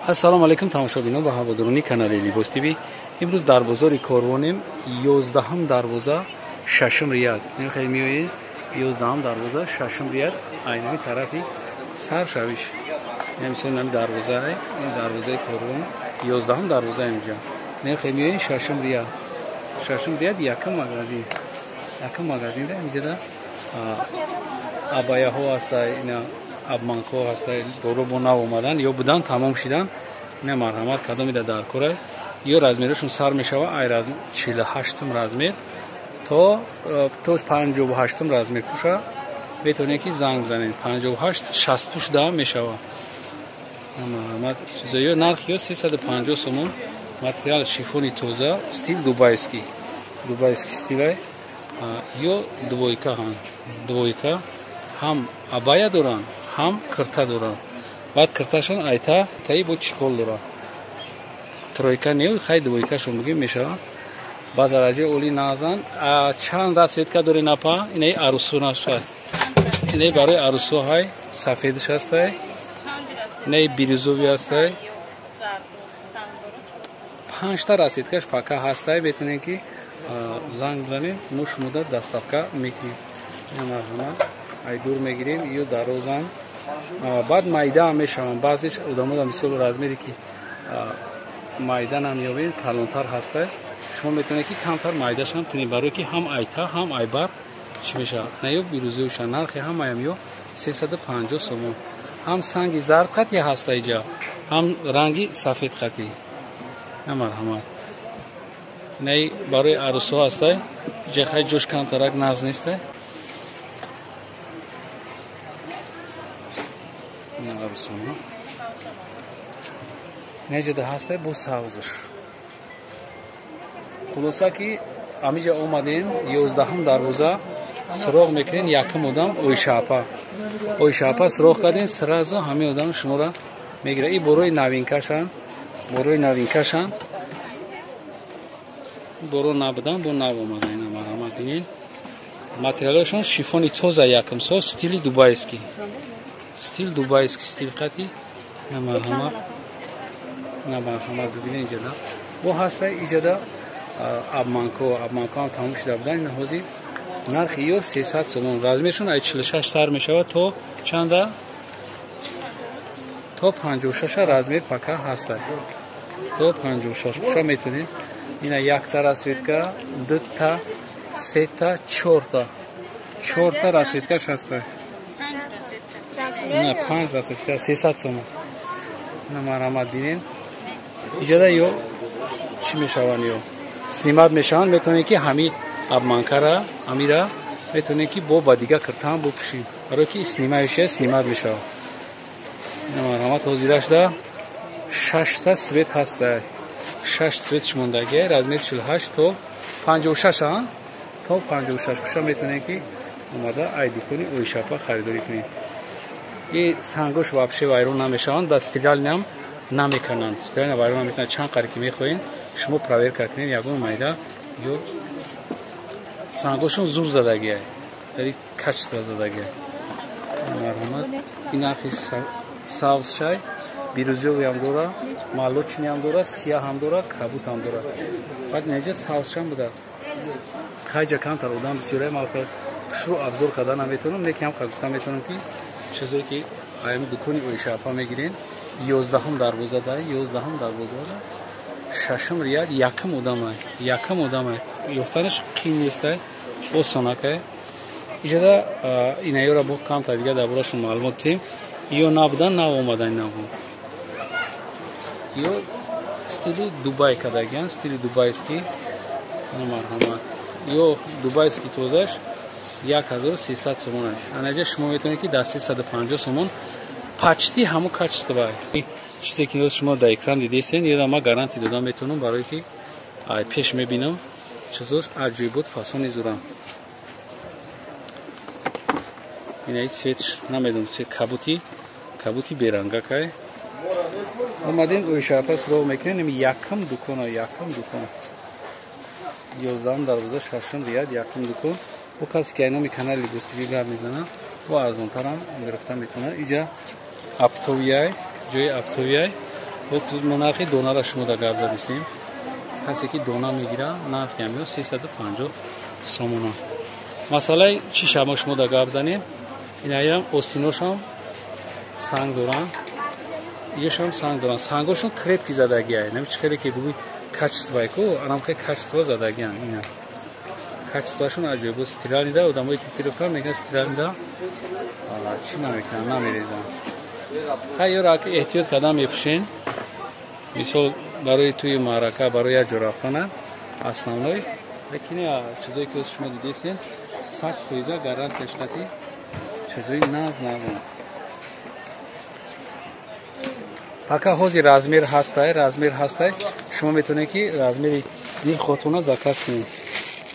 Ассалому алайкум тамошобинон ва ҳаводорони канали Либос ТВ. Имрӯз дар бозори Корвонем, 11 дарвоза, 6 рияд. Хеле меоед, 11 дарвоза, 6 рияд, айнами тарафи саршавиш. Мисол нами дарвоза, ин дарвозаи Корвон, 11 дарвоза инҷа. Хеле меоед, 6 рияд. 6 рияд якум магазин. Якум магазин да инҷа абаяҳо ҳаста, ина обманкҳо ҳаста, доро бо нав омадан ё будан тамом шидан. Ина марҳамат кадомида дар кора ё размерашон сар мешава ай 48 размер то 58 размер пуша метавонед ки занг бизанед. 58 60 пуш да мешава. Марҳамат чизо ё нарх ё 350 сомон. Материал шифони тоза, стил дубайский. Дубайский стилай ё двойка ҳам. Двойка ҳам абая доранд, ҳам кирта доранд. Баъд кирташон айта таи бо чехол доранд. Тройка не, хай двойкашон бигем мешавад. Ба дараҷаи олӣ назан. Чанд расцветка доред напа? Инаи арӯсонаша. Инаи барои арӯсо ҳай, сафедиш ҳастай. Инаи бирюзовый ҳастай. 5 та расцветкаш пака ҳастай. Метавонед ки занг бизанед, мо шумода доставка мекунем. Марҳамат. Ай дур мегирем, ё дарозан. Баъд майда ҳам мешаванд. Баъзеш одамода мисол размере ки майда намеёбед, калонтар ҳастай. Шумо метавонед ки камтар майдашам кунед, барое ки ҳам айта ҳам айбар чӣ мешавад. На ё бирӯзиёша нархи ҳамаям ё 350 сомон. Ҳам санги зард қатӣ ҳаста иҷа, ҳам ранги сафед қатӣ. На марҳамат. Наи барои арӯсҳо ҳастай. Иҷа хай ҷош камтарак нағз нестай. Неҷада ҳастай бо савзш. Хулоса ки амиҷа омадем, 11 дарвоза суроғ мекунем, якум одам Ойшаапа. Ойшаапа суроғ кардем, сразу ҳамин одам шуморо мегирад. И борои новинкашан, борои новинкашан. Боро набудан, бо нав омада. Ина марҳамат бинед. Материалашон шифони тоза якум сол, стили дубайский. Стил дубайский стил қати. На марҳамат. На марҳамат бибинед инҷода. Бо ҳаста иҷода обманко, обманко ҳам тамом шуда будан. Ин ҳозир нархи ё 300 сомон. Размершон ай 46 сар мешавад то чанда? То 56 размер пака ҳаста. То 56 пуша метавонед. Ина якта расцветка, дута, сета, чорта. Чорта расцветкаш ҳаста. На 5 расцветка 300 сомон. На марҳамат бинед. Иҷода ё чӣ мешаванд ё снимат мешаванд, метавонед ки ҳами обманкара, ҳамира метавонед ки бо ба дига киртаам бупӯшед. Барое ки снимаиша снимат мешавад. На марҳамат ҳозирашда 6 та свет ҳаста. 6 цвет шумондагия, размер 48 то 56 а? То 56 пуша метавонед ки омада ай дукони Ойшапа харидорӣ кунед. И сангош вообще вайрон намешаванд, да стиральниам намекунанд. Стиральня вайрон намекунанд. Чанд қари ки мехоҳед, шумо проверка кунед, ягон майда ё сангошон зур задагия, яъне качество задагия. Марҳамат. Ин нархи сабз шай, бирюзовый ҳам дора, молочный ҳам дора, сияҳ ҳам дора, кабут ҳам дора. Баъд инҷа сабзшам будааст. Хайҷа камтар одам бисёрае, ман шурӯъ абзор карда наметавонам, лекин ҳам гуфта метавонам ки чизое ки аями дукони Ойшаапа мегирен, 11 дарвоза да, 11 дарвоза да, 6 рияд, якум одамай, якум одамай. Ёфтанаш қин нестай, осонакай. Иҷода инаёра бо камтар дига дар борашон маълумот бидем. Ё набудан, нав омадан набуд. Ё стили Дубай кардагиян, стили дубайский. Марҳамат. Ё дубайский тозаш 1300 сомонаш. Анаҷа шумо метавонед ки дар 350 сомон почти ҳамон качество. Чизе ки шумо дар экран дидесен, ера ма гарантия дода метавонам, барое ки ай пеш мебинам, чизош аҷоибот фасони зурам. Инаи цветш намедонам, цвет кабути, кабути берангакай. Омадем Ойшаапа суроғ мекунем, якум дукона, якум дукон. 11 дарвоза, 6 рияд, якум дукон. Бо касе ки ай номи канали Либос ТВ гап мезанад, бо арзонтарам гирифта метавонад. Иҷа оптовияй, ҷои оптовияй. Мо нархи донара шумо да гап задисем. Касе ки дона мегира, нархи ҳамиё 350 сомона. Масъалаи чӣ шамо шумо да гап занем? Инаям остиношам санг доранд. Ешам санг доранд. Сангошон крепкий задагиай. Нами чӣ хеле ки бугӯй качествое ку, анам хеле качество задагиан ина. Качествоашон аҷоиб. Стиральный да одамое ки гирифтан мегӯянд стиральный да чӣ намекунанд, намерезанд. Хай ёро аки эҳтиёт кардан мепӯшен. Мисол барои туи маърака, барои як ҷо рафтана основной. Лекин чизое ки шумо дидестен, 100% гарантияш қати чизои нағз нағз. Пока ҳозир размер ҳастай, размер ҳастай. Шумо метавонед ки размери дилхоҳтона заказ кунед.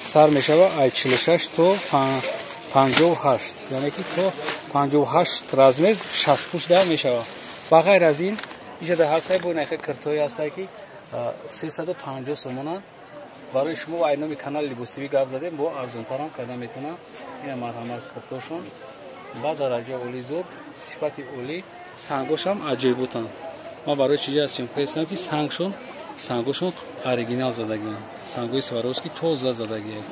Сар мешава ай 46 то 58, яъне ки то 58 размер 60 пуш да мешава. Ба ғайр аз ин иҷода ҳастай бо нархи киртои ҳастай ки 350 сомона. Барои шумо ай номи канали Либос ТВ гап задем, бо арзонтарам карда метавонам. Ина марҳамат киртошон ба дараҷаи олӣ зур, сифати олӣ, сангошам аҷоибутанд. Ман барои чизе съёмка ҳастам ки сангшон, сангошон оригинал задагианд. Сангои Сваровски тоза задагианд.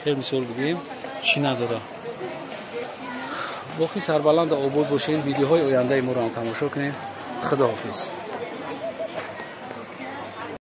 Хел мисол бигӯем, чӣ надора. Боқӣ сарбаланд обод бошед, видеоҳои ояндаи моро ҳам тамошо кунед. Худоҳофиз.